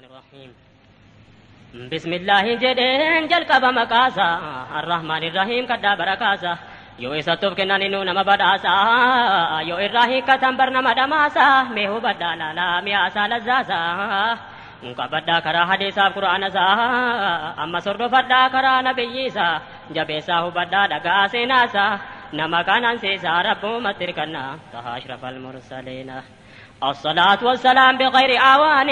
الرحيم. بسم الله jedheen jalqaba maqaasa, الرحمن الرحيم kaddaa barakaasa. Yoo isattuuf kennan innuu nama badhaasa, yoo irraa hiikkatan bar nama dhamaasa. Mee hubadhaa laalaa mi'aasaa lazzaasa, qabadhaa karaa hadiisaaf qura'aanasaa, amma sordofadhaa karaa nabiyyiisaa, jabeessaa hubadhaa dhagaa seenaasaa, nama kanaan seesaa rabbumatti hirkannaa tahaa ashrafal mursaliina. الصلاة والسلام بغير آوان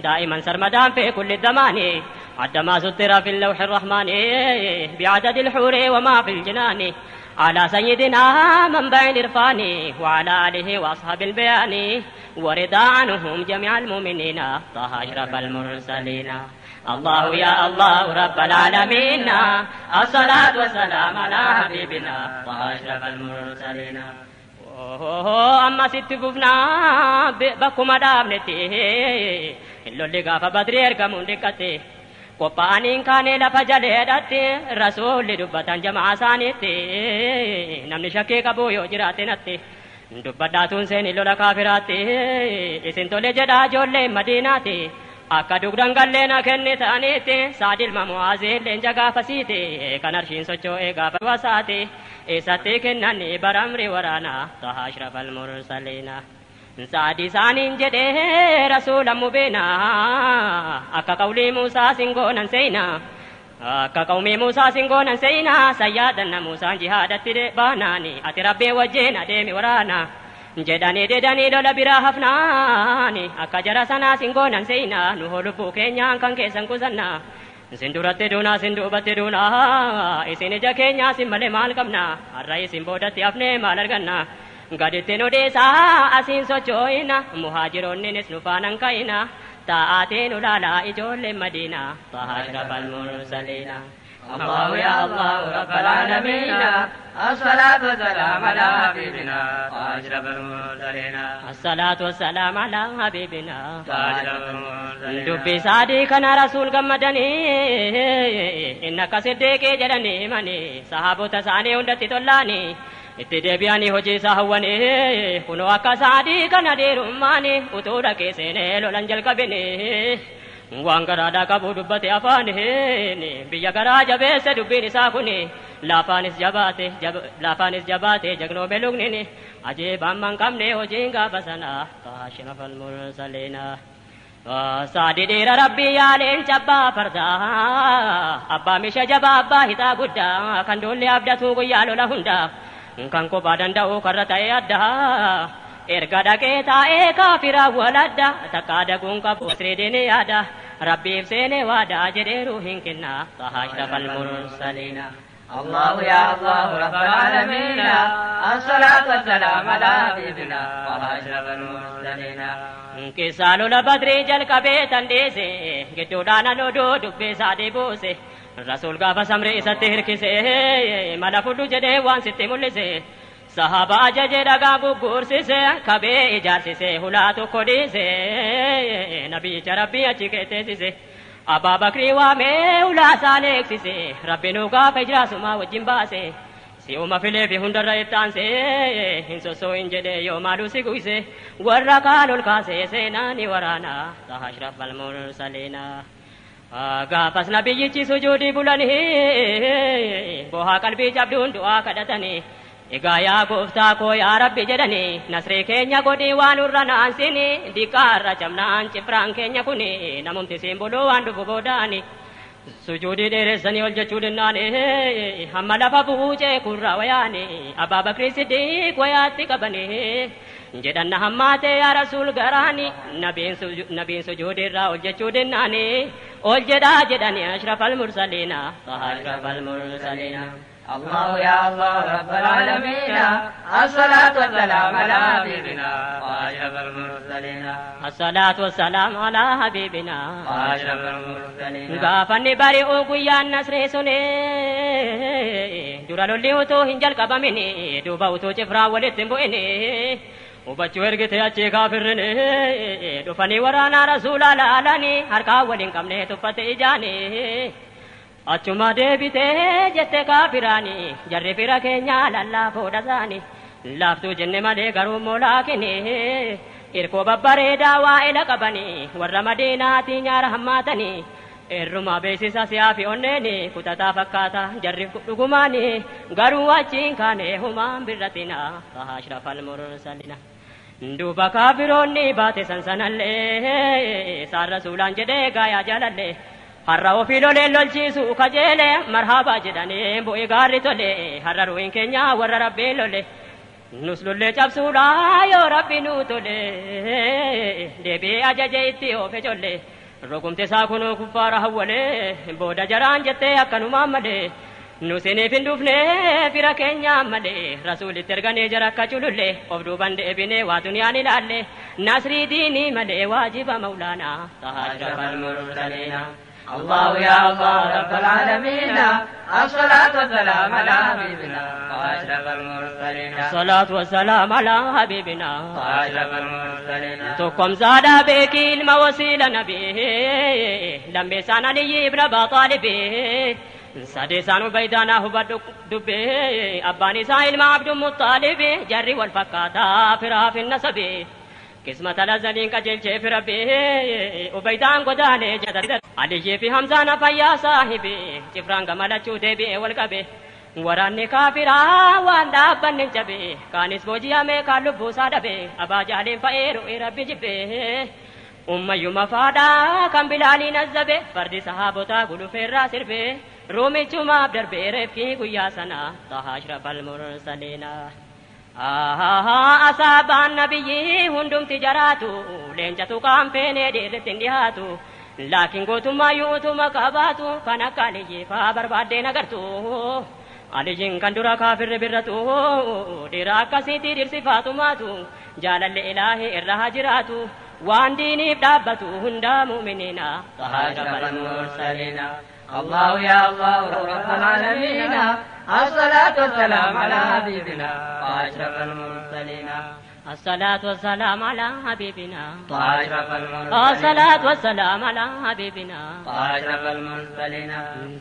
دائما سرمدا في كل الزمان، عندما ستر في اللوح الرحمن بعدد الحور وما في الجنان، على سيدنا منبع الإرفان وعلى آله وأصحاب البيان، ورضا عنهم جميع المؤمنين طه أشرف المرسلين. الله يا الله رب العالمين، الصلاة والسلام على حبيبنا طه أشرف المرسلين. Amma sitti fufnaa bakkuma dhaabnetti, lolli gaafa Badrii ergamuun dhiqqatte, qophaa'aniin kaanee lafa jaleedhatti rasuulli dubbatan jamaa isaaniitti, namni shakkii qabu yoo jiraate natti dubbadhaatuun seeni lola kaafiraatti, isin tole jedhaa ijoollee Madiinaati, akka dugdan galleena kenni ta'aniitti. Saadi ilma Mu'aazii leenja gaafasiiti, kan arshiin socho'ee gaafa wasaati, isatti kennani baramri waraanaa taha ashrafal mursaliina. Saadi isaaniin jedhee rasuula mubiina, akka qawlii Muusaa singoonan seeyna, akka qawmii Muusaa singoonan seeyna, sayyaadanna Muusaan jihaadatti baanaani, ati Rabbii wajjin adeemi waraana jedhanii dedanii lola biraa hafnaani, akka jara sanaa singoonan seeyna, nu lubbuu keenyaan kan keessan kusanna, isin duratti duunaa isin duubatti duunaa, isin ija keenyaa isin malee maal qabna, har'a isin boodatti hafnee maal arganna, gaditti nu dhiisaa asiin sochoo'ina, muhaajiroonninis nu faanan ka'ina, taa'aatii nu laalaa ijoolleen Madiinaa taha ashrafal mursaliina. الله يا الله رب العالمين، الصلاة والسلام على حبيبنا وأشرف المرسلين. الصلاة والسلام على حبيبنا وأشرف المرسلين. Dubbii saadii kana rasuul gammadanii, inni akka siddiiqii jedhanii himanii, sahaabota isaanii hundatti tollaanii itti deebi'anii hojii isaa hawwanii, kunoo akka saadii kana dhiirummaanii utuu dhaqee seenee lolan jalqabinii waan garaadhaa qabu dubbate afaaniin, biyya garaa jabeesse dubbiin isaa kuni, laafaanis jabaate laafaanis jabaate jagnoome lugnini ajeebaan man qabne hojiin gaafa sanaa taashinafal mursaliina. Saadi dhiira Rabbii yaaleen cabbaa fardaa, abbaa misha jabaa, abbaa hixaa guddaa, kan duulli abdatu guyyaa lola hundaa, kan kophaa danda'u karra ta'ee addaa, erga dhaqee taa'ee kaafiraa waladda takkaa daguun qabu siriidin yaada, Rabbiif seenee waadaa jedheeru hin kennaa taha ashrafal mursaliina. الله يا الله رب العالمين، الصلاة والسلام على حبيبنا وأشرف المرسلين. Keessaa lola Badrii jalqabee tan dhiise, gidduudhaan oduu dubbii saadii buuse, rasuul gaafa samrii isatti hirkise, mala fudhu jedhee waan sitti mul'ise, sahaba ajaje dhagaa gugguursise, kabee ijaarsise, hulaa tokko dhiise, nabiyyicha Rabbii achi keetteessise, Abbaa Bakrii waamee hulaa isaan eegsise, Rabbi nu gaafa ijiraasumaa wajjin baase, si'uma filee fi hundarra itti hin sossoo'in jedhee yoo maaluu si guyse, warra kaan ol kaasee seenaa ni waraana taha ashrafal mursaliina. Gaafas nabiyyichi sujuudii bulanii bohaa qalbii cabduun du'aa kadhatanii, egaa yaa gooftaa koo yaa Rabbi jedhanii, nasrii keenya godhii waan irra naansini, diqqaarra cabnaan cifraan keenya kuni namumti siin buluu waan dhufu boodaani. Sujuudii dheeressanii ol jechuu dinnaani hamma lafa buucee kurra wayaani Abbaa Bakrii Siddiiq wayaatti qabanii jedhanna, hammaatee yaa rasuul garaani, nabiin sujuudii irraa ol jechuu dinnaani ol jedhaa jedhanii ashrafal mursaliina taha ashrafal mursaliina. الله يا الله رب العالمين، الصلاة والسلام على حبيبنا وأشرف المرسلين. الصلاة والسلام على حبيبنا وأشرف المرسلين. Gaafanni bari'uu guyyaan nasree suni, dura lolli utuu hin jalqabamini, duuba utuu cifraan walitti hin bu'ini, hubachuu ergite achii kaafirrini, dhufanii waraanaa rasuulaa laalanii harkaa waliin qabne tuffate ijaanii, achuma deebitee jette kaafiraani, jarri fira keenyaa lallaafoodha isaani, laaftuu jenne malee garuu immoo laakini. Irkoo babbareedaa waa'ela qabanii warra madiinaatii nyaara hammaatanii Errumaa beeksisa si'aa fi onneeni kutataa fakkaata jarri dhugumaani garuu achiin kaane humaan birratina ashrafal mursalina. Duuba kaafiroonni baate sansanallee isaan rasuulaan jedhee gaayaa jaalallee har'a ofii loleen lolchiisu kajeele marhaabaa jedhanii bu'ee gaarri tole har'a ruhiin keenya warra rabbiin lole. Nus lollee cabsuudha yoo rabbi nuu tole deebi'ee ajaje itti oofe colle. Rogumte isaa kunuu kuffaara hawwalee booda jaraan jettee akkanumaan malee nusiniif hin dhufne fira keenya malee rasuulitti erganee jara akka culullee of duuban deebinee waa duniyaan ilaalle nasrii diinii malee waajiba maulaanaa أشرف المرسلين الله يا الله رب العالمين الصلاة والسلام على حبيبنا وأشرف المرسلين الصلاة والسلام على حبيبنا وأشرف المرسلين تقم زاد بك الموسيلة نبي لم يسان علي ابن أبي طالب سديسان بيدانا هو دبي أباني سائل مع عبد المطالب جري والفكاتا فراف النسب قسمة الأزلين كجل شيف ربي وبيدان قداني جدد علي في حمزان فيا صاحبي جفران قمالة شودي والقبي waraanni kaafiraa waan dhaabbanni hin cabe kaanis booji'ame kaan lubbuu isaa dhabe abaa jaaliin fa'ee ru'ee rabbi jibbe ummayyuma faadhaa kan bilaaliin azzabe fardi sahaabotaa gulufeerraa sirbe ruumichumaaf darbee reefkii guyyaa sanaa tahaa ashrafal mursaliina. Asaabaan nabiyyi hundumti jaraatu leencatu qaanfeenee dhiirritti hin dhiyaatu. Laakiin gootummaa yuutuma qabaatu kan akka Aliyyi faa barbaaddeen agartu. Aliyyiin kan dura kaafirri birratu dhiira akkasiitti dhirsi faatumaatu jaalalli ilaahii irra haa jiraatu waan diiniif dhaabbatu hundaa mu'miniina. أشرف المرسلين الله يا الله رب العالمين الصلاة والسلام على حبيبنا وأشرف المرسلين الصلاة والسلام على حبيبنا وأشرف المرسلين الصلاة والسلام على حبيبنا وأشرف المرسلين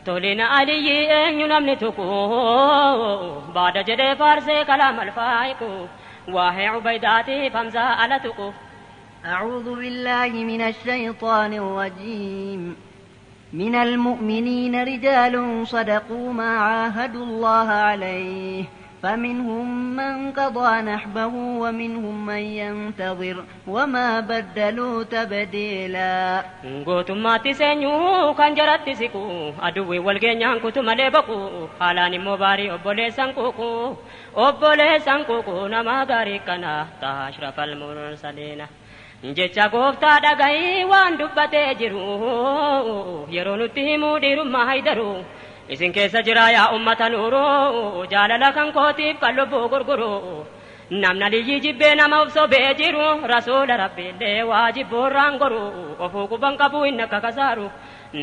تولين علي أن ينمني تكو بعد جد فارس كلام الفائق واهي عبيداتي فمزا على تكو أعوذ بالله من الشيطان الرجيم. من المؤمنين رجال صدقوا ما عاهدوا الله عليه فمنهم من قضى نحبه ومنهم من ينتظر وما بدلوا تبديلا. Gootummaatti seenyuu kan jaratti siqu aduwwi wal geenyaan kutu malee baqu haalaan immoo baarii obboleessan quuqu obboleessan quuqu nama gaarii kana taha ashrafal mursaliina. Jecha gooftaa dhagahii waan dubbatee jiru yeroo nutti himuu dhiirummaa haydaru isin keessa jira yaa ummata nuuru jaalala kan kootiif kan lubbuu gurguru namna liyyii jibbee nama of sobee jiru rasuula rabbiillee waa jibboorraan goru ofuu quban qabu inni akka kasaaru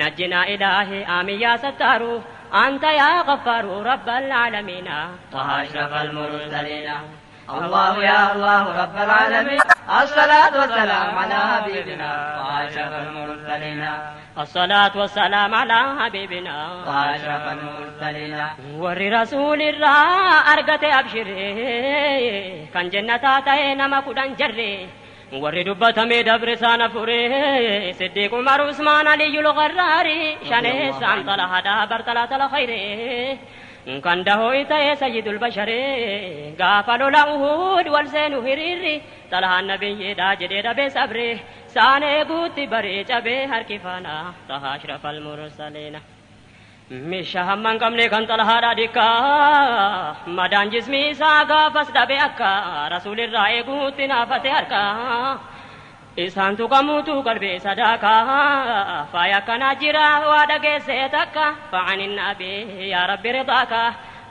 najjinaa ilaahi aamin yaa sattaaru anta yaa gaffaaru rabbal aalamiina. أشرف المرسلين الله يا الله رب العالمين الصلاة والسلام على حبيبنا وأشرف المرسلين الصلاة والسلام على حبيبنا وأشرف المرسلين warri rasuulirraa argate abshiree kan jannataa ta'e nama kudhan jarre warri dubbatame dabre isaan afure siddiiq umar usmaan aliyyul gharraari shaneessaan xalahaadhaa barxalaa khayre kan dahoo ta'e sayyidul bashare gaafa lola uhud wal seenu hiriirri xalahaan nabiyyiidhaa jedhee dhabee sabre saan eeguutti baree cabee harki faana taha ashrafal mursaliina. Meeshaa hamma hin qabne kan xalahaadhaa dikkaa madaan jismii isaa gaafas dhabe akka rasuulirraa eeguutti naafate harka isaan tuqamuutu qalbii sadaakaa faaya akkanaa jira waa dhageessee takka fa'anin nabii yaa rabbi ridaaka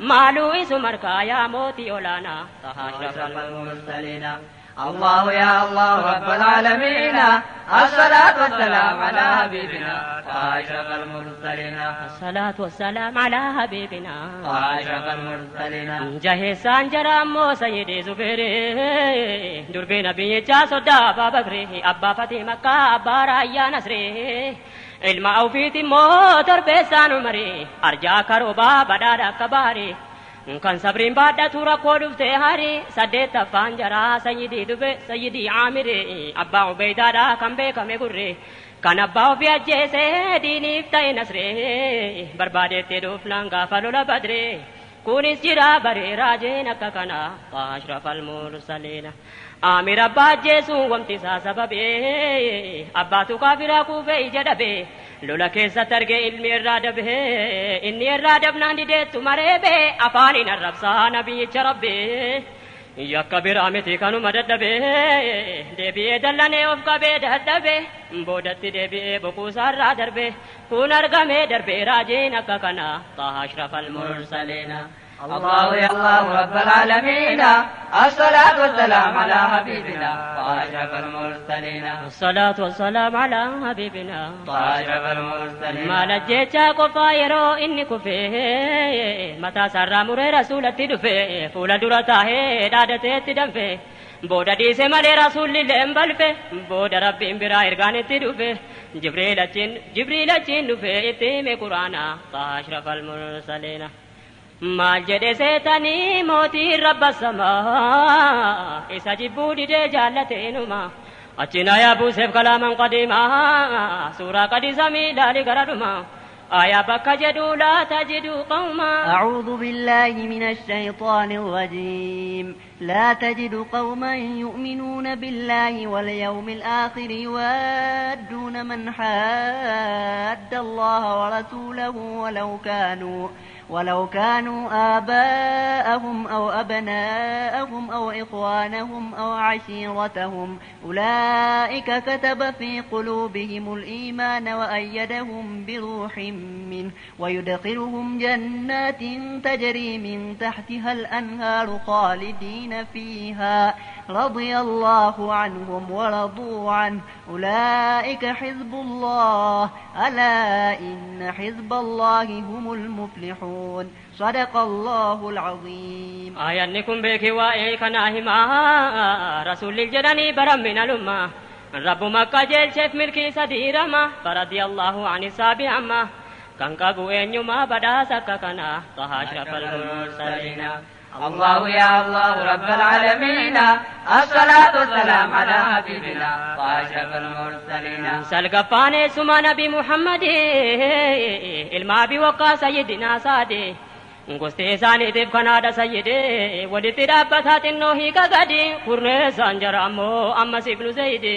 maaluu isu markaa yaa mootii olaanaa taha أشرف المرسلين الله يا الله رب العالمين الصلاة والسلام على حبيبنا وأشرف المرسلين الصلاة والسلام على حبيبنا وأشرف المرسلين Jaheessaan jara ammoo sayyidii Zubeeree durbii nabiyyichaa soddaa abbaa Bakrii abbaa Fatii Makkaa abbaa Raayyaa Nasree ilma ofiiti immoo torbeessaan Umarii arjaa akka roobaa badhaadha akka baarii Kan sabriin baadhatu rakkoo dhufte hari saddeettaffaan jaraa sayyidii dube sayyidii Aamire abbaa Ubeydaadha kan beekame gurre kan abbaa ofii ajjeese diiniif ta'e nasree barbaadeetti dhufnaan gaafa lola badre kunis jira baree raajeen akka kana ashrafal mursaliina Aamir abbaa ajjeesuun wamti isaa sababee abbaatu kaafiraa kuufee ija dhabee lola keessatti argee ilmi irraa dabee inni irraa dabnaan dideettu mareebee afaaniin arrabsaa nabiyyicha rabbee yakka biraa miti kanuma dadhabee deebi'ee dallanee of qabee dadhabee boodatti deebi'ee boquusaarraa darbee kun argamee darbee raajeen akka kana ashrafal mursaliina. الله يا الله رب العالمين الصلاة والسلام على حبيبنا وأشرف المرسلين الصلاة والسلام على حبيبنا وأشرف المرسلين ما لجيتشا قفا يرو إني كفي متى سر مري رسولتي دفي فولا درتا هي دادتي تدنفي booda dhiise malee rasuulli illee balfe booda rabbiin biraa ergaan itti dhufe jibriil achiin dhufe itti hime quraana ashrafal mursaliina maal jedhe seetanii mootiin rabba samaa isa jibbuu didee jaallateenuma achiin ayaa buuseef kalaaman qadiimaa suuraa qadisamii ilaali gara dhuma آية بك جدو لا تجد قوما أعوذ بالله من الشيطان الرجيم لا تجد قوما يؤمنون بالله واليوم الآخر يوادون من حاد الله ورسوله ولو كانوا آباءهم أو أبناءهم أو إخوانهم أو عشيرتهم أولئك كتب في قلوبهم الإيمان وأيدهم بروح منه ويدخلهم جنات تجري من تحتها الأنهار خالدين فيها رضي الله عنهم ورضوا عنه أولئك حزب الله ألا إن حزب الله هم المفلحون صدق الله العظيم. آية نكم بك وإيه كناهما رسول الجناني برم من الأمة رب مكة جيل شف ملكي سديرما فرضي الله عن السابع أما كان قبو أن بدا سككنا طه أشرف المرسلين. الله يا الله رب العالمين الصلاة والسلام على حبيبنا وأشرف المرسلين. سلقفاني سما نبي محمد ilma Abi Waqqas sayyidina Saadi gosti isaaniitiif kanaadha sayyidi walitti dhaabbataa xinnoo hiika gadi kurneessaan jara ammoo ammas ibnu Zaydi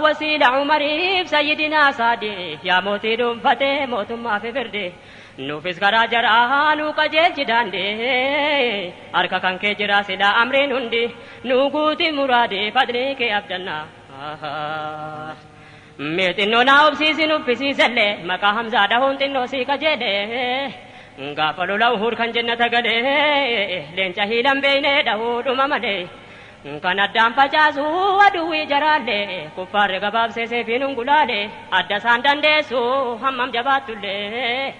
wasiila Umariif sayyidina Saadi yaa mootii dhuunfatee mootummaa fi firdi nuufis karaa jaraa nu qajeelchi daandii harka kan kee jira silaa amriin hundi nu guuti muraadii fadlii kee abdannaa. Mee xinnoo naa obsiisi nuffisiisellee maqaa Hamzaa dhahuun xinnoo sii kajeelee gaafa lola Uhud kan jennata galee leenca hiilan beeynee dhahuudhuma malee kan addaan facaasu aduwwii jaraallee kuffaarri gabaabsee seefiin hungulaalee adda isaan dandeessu hammam jabaattullee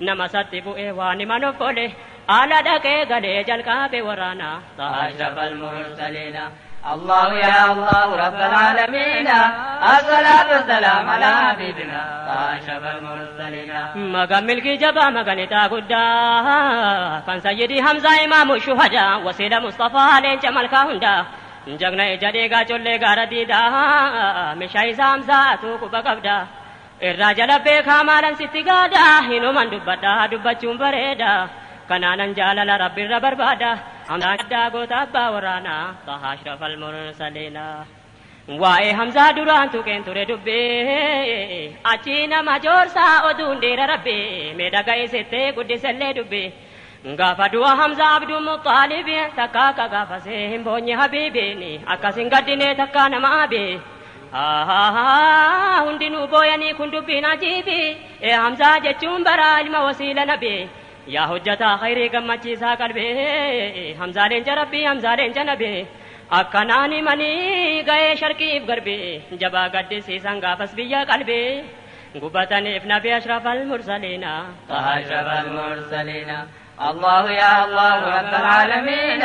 nama satti bu'ee waan himan of oole ala dhaqee galee jalqabe waraana. أشرف المرسلين. الله يا الله رب العالمين الصلاة والسلام على حبيبنا أشرف المرسلين. مقام ملكي جبا مقام تاغدا كان سيدي حمزة إمام الشهداء وسيلة مصطفى لين جمال كهندا جگنا جدي چولے غار دیدا مشاي حمزة تو كبقبدا irraa jala beekaa maalan sitti gaada hinuman dubbadha dubbachuun bareeda kanaanan jaalala rabbirra barbaada addaa goota abbaa waraanaa taha ashrafal mursaliina. Waa'ee Hamzaa duraan tuqeen ture dubbee achi nama joorsaa oduun dhiira rabbi mee dhaga'isittee guddisellee dubbi gaafa du'a Hamzaa Abduu Muxaalibi takka akka gaafasee hin boonye habiibiin akkas hin gaddine takka nama abii hundinuu booyanii kun dubbiin ajiibi ee Hamzaa jechuun bara ilma wasiila nabi yaa hojjataa khayrii gammachiisaa qalbii Hamzaa leenca rabbii Hamzaa leenca nabi akkanaan himanii ga'ee sharqiif garbii jabaa gaddisiisan gaafas biyya qalbii gubataniif nabi ashrafal mursaliina. أشرف المرسلين. الله يا الله رب العالمين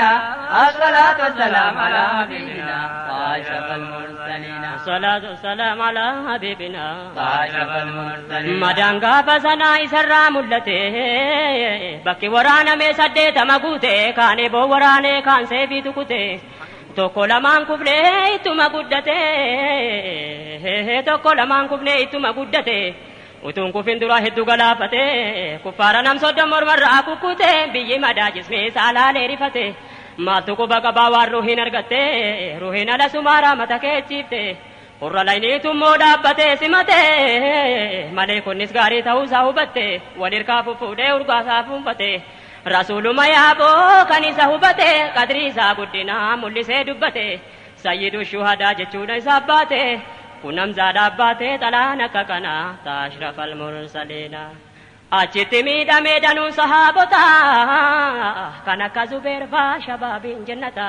الصلاة والسلام على حبيبنا وأشرف المرسلين. الصلاة والسلام على حبيبنا أشرف المرسلين Madaan gaafa sanaa isarraa mul'ate bakki waraaname saddeetama guute kaan eeboo waraanee kaan seefii tukute tokko lamaan kufnee ittuma guddate tokko lamaan kufnee ittuma guddate utuun kufin dura hedduu galaafate kuffaara nam soddom mormarraa kukkute biyyi madaa jismee saalaalee rifate maaltu quba qabaa waan ruuhiin argatte ruuhiin ala sumaaraa mata keechiifte Hurra layniitu immoo dhaabbatee simate malee kunnis gaarii ta'uusaa hubatte wal hirkaa fuffuudhee urgaasaa fuunfate rasuuluma yaaboo kan isa hubate qadrii isaa guddinaa mul'isee dubbate sayyidu shuhadaa jechuudha isaaf baate kun hamzaadhaaf baate xalaan akka kanaa taashrafal mursaliina achitti miidhamee danuun sahaabota kan akka Zubeer faa shabaabiin jennata.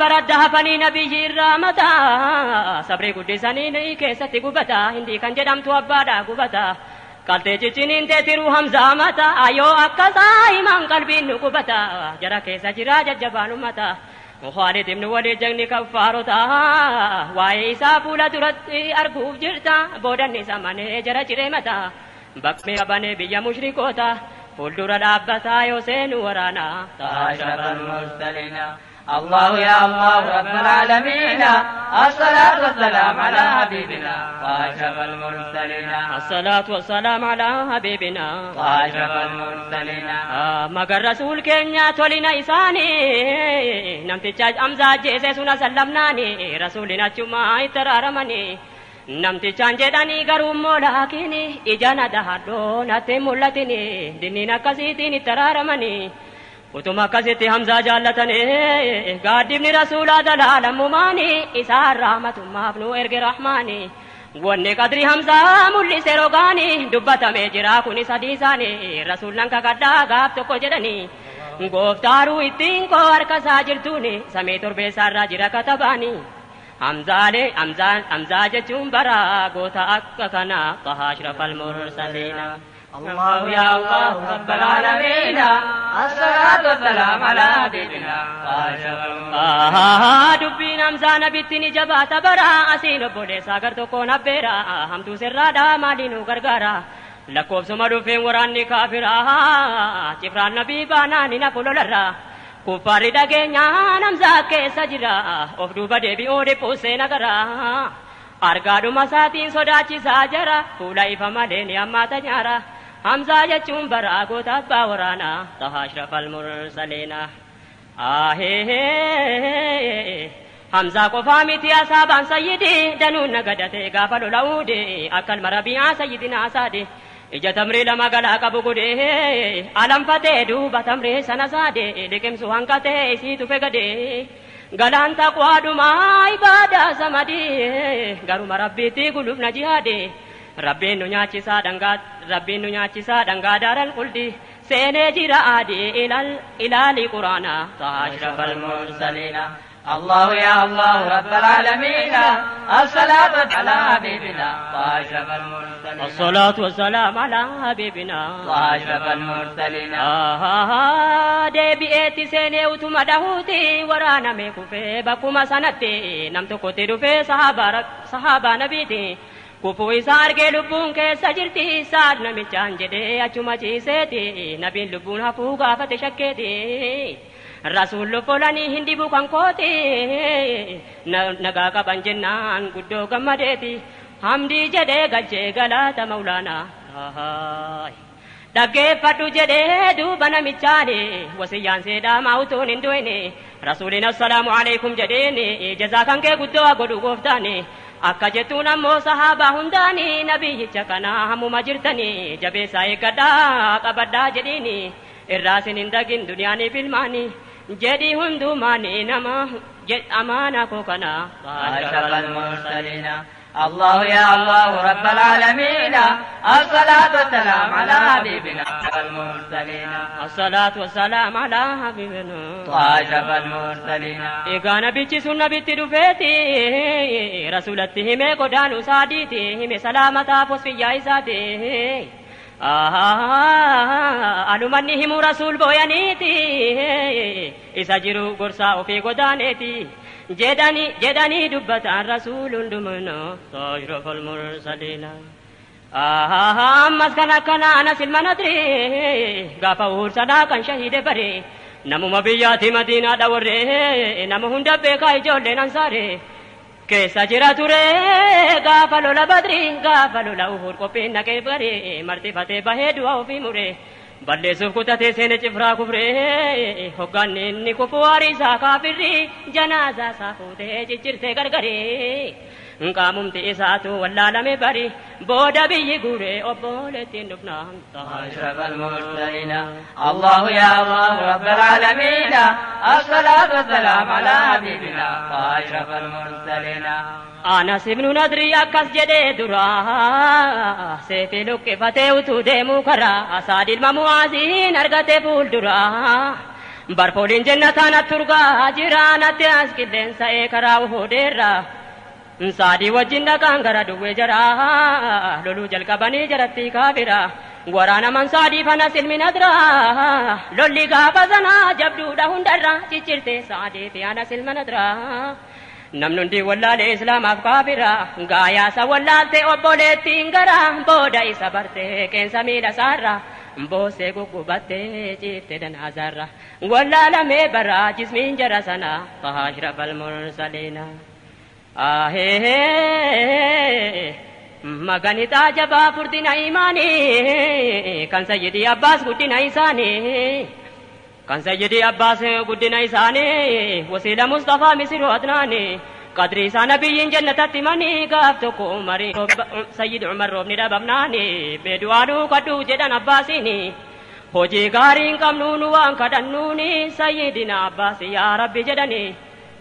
Baradda hafanii nabiyyi irraa mataa sabrii guddisanii keessatti gubata hindii kan jedhamtu abbaadha gubata qaltee cicciniin teetiruu hamzaa mata ayoo akkasaa himan qalbiin nu gubata jara keessa jira jajjabaan ummata Khaalid ibn Waliid jagni kaffaarota waa'ee isaa fuula duratti arguuf jirta boodanni isa manee jara ciree mata bakkee qabanee biyya mushrikoota fuuldura dhaabbataa yoo seenu waraana أشرف المرسلين الله يا الله رب العالمين الصلاة والسلام على حبيبنا وأشرف المرسلين الصلاة والسلام على حبيبنا وأشرف المرسلين Magar rasuul keenya tolina isaanii namticha Hamzaa ajjeese suna sallamnaani rasuulin achumaa itti araaramanii namtichaan jedhanii garuu immoo laakiin ija na dahadhoo natti hin mul'atini dinniin akkasiitiin itti araaramanii utuma akkasitti Hamzaa jaallatanii gaaddifni rasuulaa dalaalammumaani isaan rahmatummaaf nu erge rahmaani wanni qadri Hamzaa mul'ise rogaani dubbatamee jira kunis hadiisaani rasuullan kakadhaa gaaf tokko jedhanii gooftaaruu ittiin koo harka isaa jirtuuni samii torbeessaarraa jira katabaani Hamzaalee Hamzaa Hamzaa jechuun bara goota akka kanaa taha ashrafal mursaliina. الله يا الله رب العالمين الصلاة والسلام على حبيبنا وأشرف المرسلين Dubbiin Hamzaa nabitti ni jabaata bara asiin obboleessaa gar tokkoon abbeera hamtuu sirraadhaa maaliin nu gargaara lakkoofsuma dhufeen waraanni kaafiraa cifraan nabii baanaan hin hafu lolarraa kuffaarri dhageenyaan Hamzaa keessa jira of duuba deebi'uu dhiphuusee nagara argaadhuma isaatiin sodaachisaa jara fuula ifa malee ni hammaata nyaara Hamzaa jechuun bara goota abbaa waraanaa taha ashrafal mursaliina. Ahee Hamzaa qofaa miti asaabaan sayyidi danuun nagadate gaafa lola'uude akka ilma rabi'aa sayyidina asaade ija tamrii lama galaa qabu godhe alanfatee duuba tamrii sana saade liqimsu hanqatee isii tufe gade galaan taqwaadhumaa ibaadaa samadii garuma rabbiitti gulufna jihaade rabbiin nu nyaachisaa dhangaa rabbiin nu nyaachisaa dhangaa daaral quldi seenee jira adii ilaali quraanaa taha أشرف المرسلين الله يا الله رب العالمين الصلاة على حبيبنا وأشرف المرسلين الصلاة والسلام على حبيبنا وأشرف المرسلين Deebi'eetti seenee utuma dhahuuti waraaname kufee bakkuma sanatti nam tokkotti dhufee sahaabaa nabiiti kufuu isaa argee lubbuun keessa jirti saad namichaan jedhee achuma ciiseeti nabiin lubbuun hafuu gaafate shakkeeti rasuul folanii hin dhibu kan kooti nagaa qaban jennaan guddoo gammadeeti hamdii jedhee galchee galaata maulaanaa. Dhaggeeffadhu jedhee duuba namichaani wasiyyaan seedhaamaa utuun hin du'ine rasuulin assalaamu alaikum jedheeni jazaa kan kee guddoo godhu gooftaani akka jettuun ammoo sahaabaa hundaani nabiyyicha kana hammuma jirtani jabeessaa eeggadhaa qabadhaa jedhiini irraa sin hin dagin duniyaaniif ilmaani jedhi hundumaani nama amaana koo kana. أشرف المرسلين الله يا الله رب العالمين الصلاة والسلام على حبيبنا المرسلين الصلاة والسلام على حبيبنا وأشرف المرسلين Egaa nabichi sun nabitti dhufeeti rasuulatti himee godaanuu saadiiti hime salaamataaf wasfiyyaa isaati alumanni himuu rasuul booyaniiti isa jiru gorsaa ofii godaaneeti jedhanii jedhanii dubbatan rasuulun dhumuna ashrafal mursaliina. Ammas kan akkana Anas ilma Nadri gaafa uursanaa kan shahiide bare namuma biyyaati Madiinaadha warree nama hunda beekaa ijoolleen ansaare keessa jira ture gaafa lola Badri gaafa lola Uhud qophiin naqee bare martifatee bahee du'a ofii mure balleessuuf kutatee seene cifraa kufree hogganni inni kufu hariisaa kaafirri janaazaa isaa fuutee ciccirtee gargaree qaamumti isaatu wallaalame bari booda biyyi guuree obboleettiin dhufnaan. أشرف المرسلين الله يا الله رب العالمين الصلاة والسلام على حبيبنا أشرف المرسلين. Anas ibnu Nadri akkas jedhee dura seefii luqqifatee utuu deemuu karaa Saad ilma Mu'aaziin argate fuuldura barfooliin jennataan atturgaa jira natti as qilleensa'ee karaa Uhudeerra Saadii wajjin dhaqaan gara duwwee jaraa loluu jalqabanii jaratti kaafira waraanaman Saadii fanas ilmi Nadraa lolli gaafa sanaa jabduudha hundarra ciccirte Saadii fi Anas ilma Nadraa. Namni hundi wallaalee islaamaaf kaafira gaayaasa wallaalte obboleettiin gara booda isa barte qeensa miila isaarra boosee guggubattee ciifte danaazaarra wallaalamee bara jismiin jara sana ashrafal mursaliina. Ahee maganixaa jabaa furdina imaanii kan sayyidii Abbaas guddina isaanii kan sayyidii Abbaas guddina isaanii wasiila Mustafaa Misiruu Adnaanii qadrii isaa nabiyyiin jannatatti manii gaaf tokko Umarii sayyid Umar roobni dhabamnaanii beedu'aanuu kadhuu jedhan Abbaasiini hojii gaarii hin qabnuu nu waan kadhannuuni sayyidina Abbaas yaa Rabbi jedhanii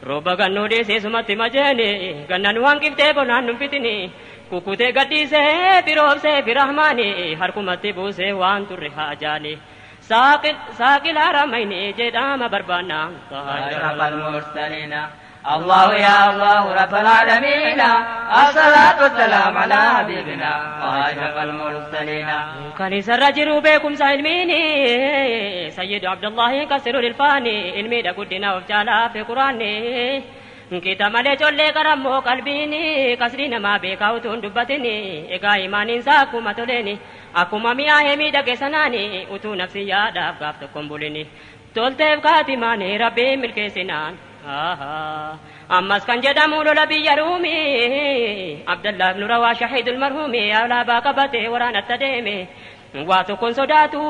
rooba gannuu dhiiseesumatti majeeni gannan waan qiftee bonaan nun fitini kukkutee gadhiisee firoobsee firahmaani harkumatti buusee waan turre haajaani saaqila ramayni jedhama barbaanna. أشرف المرسلين الله يا الله رب العالمين الصلاة والسلام على حبيبنا أشرف المرسلين. Kan isarra jiru beekumsa ilmiini sayyid Abdullahi kasiru ilfaani ilmiidha guddina of caalaa fi quraanni kita malee collee qarammoo qalbiini kasrii namaa beekaa utuu hin dubbatini egaa imaaniinsaa akkuma toleeni akkuma mi'aahee miidhage sanaani utuu nafsi yaadaaf gaaf tokkoon bulini tolteef kaatimaani rabbiin milkeessinaan. Ammas kan jedhamu lola biyya Ruumii Abdallah ibnu Rawaa shahiidul marhuumi alaabaa qabatee waraanatti adeeme waa tokkoon sodaatu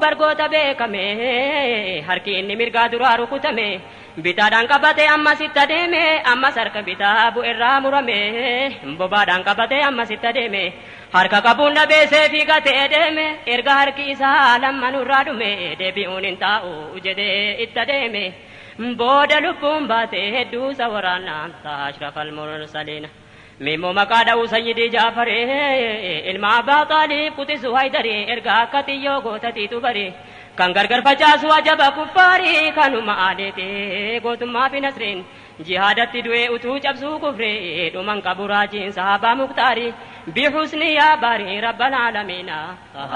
bargoota beekame harki inni mirgaa duraa rukutame bitaadhaan qabatee ammas itti adeeme ammas harka bitaa bu'erraa murame bobaadhaan qabatee ammas itti adeeme harka qabuun dhabeesee fiigatee deeme erga harki isaa lammanurraa dhume deebi'uun hin taa'u jedhee itti adeeme booda lubbuun baate hedduusa waraanaan ashrafal mursaliina. Mimmoo maqaa dha'uu sayyidii Jaafaree ilma Abbaa Xaaliib quxisuu Haydarii erga akka xiyyoo gootatiitu bare kan gargar facaasu ajaba kuffaarii kanuma aaleete gootummaa fi nasriin jihaadatti du'ee utuu cabsuu kufree dhuman qabu raajiin sahaabaa Muktaarii bihusni yaa baarii rabbal aalamiina.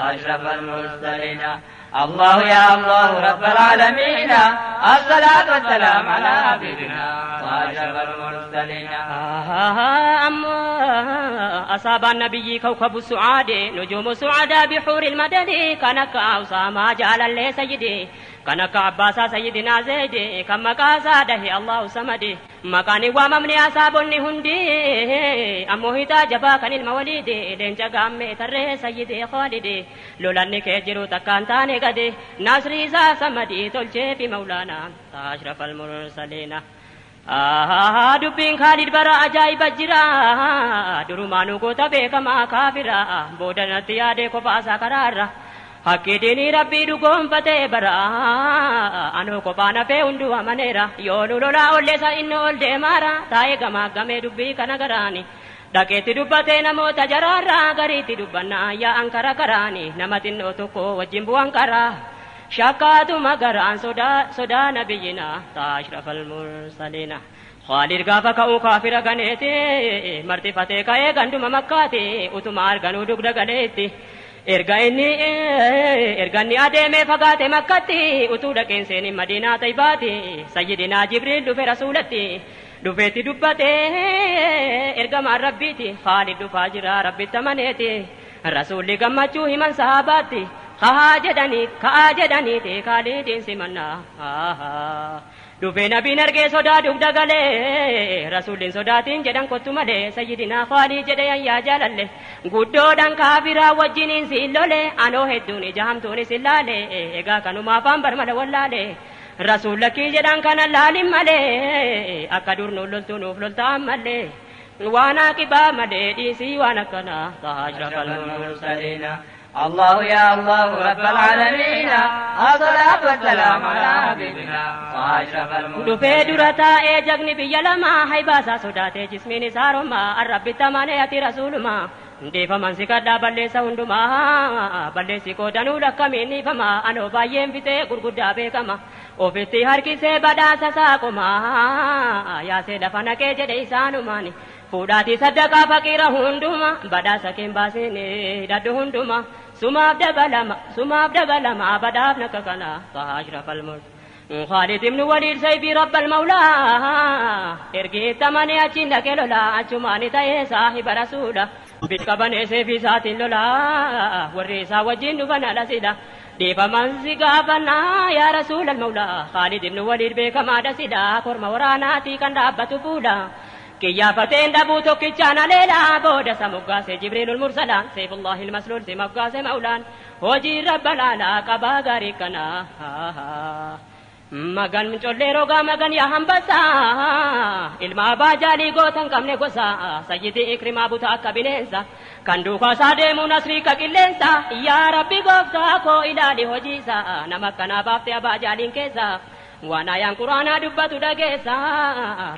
أشرف المرسلين الله يا الله رب العالمين الصلاة والسلام على حبيبنا أشرف المرسلين. أما أصاب النبي كوكب السعاد نجوم السعداء بحور المدد كانك أوساما جعل لي سيدي كانك عباس سيدنا زيد كما كاساده الله سمد مكاني وممني أصاب هندي أمو هتا جبا كان الموليد لنجا قامي تره سيدي خالد لولا كجرو تكان تاني قدي نصري سمدي تلجي في مولانا أشرف المرسلين. Dubbiin Khaalid bara ajaa'iba jira durumaanuu goota beekamaa kaafira booda natti yaadee kophaasaa karaarra haqqi diinii rabbii dhugoonfatee bara anuu kophaa nafee hunduu amaneera yoo nu lolaa olleessa inni ol deemaara taa'ee gamaa gamee dubbii kana garaani dhaqeetti dubbatee namoota jaraarraa gariitti dubbannaa yaa'an kara karaani nama xinnoo tokko wajjin bu'an karaa shakkaatuma garaan sodaa nabiyyinaa ashrafal mursaliina. Khaalid gaafa ka'uu kaafira ganeeti martifatee ka'ee ganduma makkaati utuma arganuu dugda galeetti erga inni adeemee fagaate makkatti utuu dhaqeen seeni Madiinaa Tayyibaati sayyidinaa Jibriil dhufe rasuulatti Dhufeetti dubbatee ergamaan rabbiiti Khaalid dhufaa jira rabbitti amaneeti rasuulli gammachuu himan sahabaatti kaa jedhanii kaa jedhaniiti Khaalidiin simannaa dhufee nabiin argee sodaa dugda galee rasuulliin sodaatiin jedhan kottu malee sayyidinaa Khaalid jedhe ayyaa jaalalle guddoodhaan kaafiraa wajjiniin siin lole anoo hedduun ija hamtuunis hin laale egaa kanumaa afaan barmala wallaale rasuullakii jedhan kana laalin malee akka dur nuuf loltuu nuuf loltaan malee waan aqibaa malee dhiisii waan akkanaa أشرف المرسلين الله يا الله رب العالمين الصلاة والسلام على حبيبنا وأشرف المرسلين dhufee dura taa'ee jagni biyya lamaa haybaasaa sodaatee jismiin isaa romaa arrabbitti amanee ati rasuulumaa Dhiifaman si kadhaa balleessa hundumaa balleessi qoodanuu lakkamiin dhiifama anoo baay'een fixee gurguddaa beekama ofitti harkisee badhaasa saaqomaa yaasee lafa naqee jedhe isaanumaani fuudhaatii saddaqaa faqiira hunduma badhaasa keen baasine hidhadhu hunduma sumaaf dabalama badhaaf nakka kana ashrafal mulk خالد بن وليد سيفي رب المولى ارجي تمني اچين دكلولا اچماني تاي صاحب رسولا بتقبن سيفي سات لولا وريسا وجين بنا لسيدا ديفمن سيغافنا يا رسول المولى خالد بن وليد بكما دسيدا كورما وراناتي كان دابتو فولا كيافتين دبو توكيچانا ليلا بودا سمغاسه جبريل المرسلان سيف الله المسلول سمغاسه مولان هوجي رب العلا قبا غاري كنا magan collee rogaa magan yaa hambasa ilma abbaa jaalii gootan qabne gosa sayyidii ikrimaa buta akka bineensa kan duukaa isaa deemu nasrii ka qilleensa yaa rabbi gooftaa koo ilaali hojiisa nama akkanaa baafte abbaa jaaliin keessa waan ayaan quraanaa dubbatu dhageessa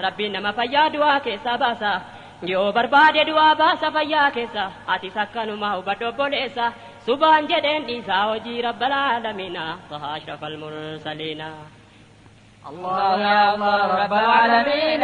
rabbiin nama fayyaa du'aa keessaa baasa yoo barbaade du'aa baasa fayyaa keessa atis akkanuma hubadhu obboleessa subhaan jedheen dhiisaa hojii rabbal aalamiina taha ashrafal mursaliina. الله يا الله رب العالمين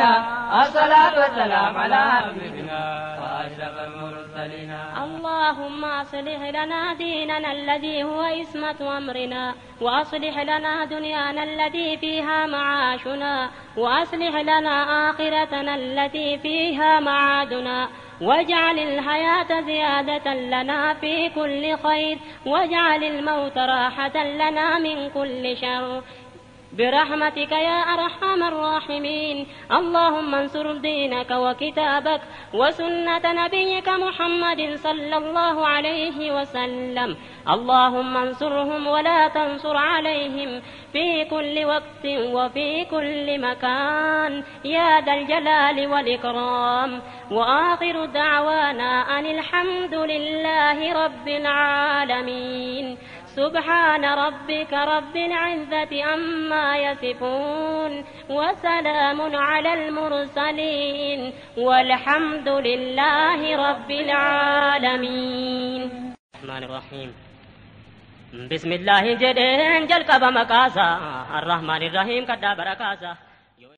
الصلاة والسلام على حبيبنا وأشرف المرسلين اللهم أصلح لنا ديننا الذي هو عصمة أمرنا وأصلح لنا دنيانا التي فيها معاشنا وأصلح لنا آخرتنا التي فيها معادنا واجعل الحياة زيادة لنا في كل خير واجعل الموت راحة لنا من كل شر برحمتك يا أرحم الراحمين. اللهم انصر دينك وكتابك وسنة نبيك محمد صلى الله عليه وسلم. اللهم انصرهم ولا تنصر عليهم في كل وقت وفي كل مكان يا ذا الجلال والإكرام. وآخر دعوانا أن الحمد لله رب العالمين. سبحان ربك رب العزة عما يصفون وسلام على المرسلين والحمد لله رب العالمين. الرحمن الرحيم. بسم الله جدين جلقب مقاسا الرحمن الرحيم كدا بركاسا.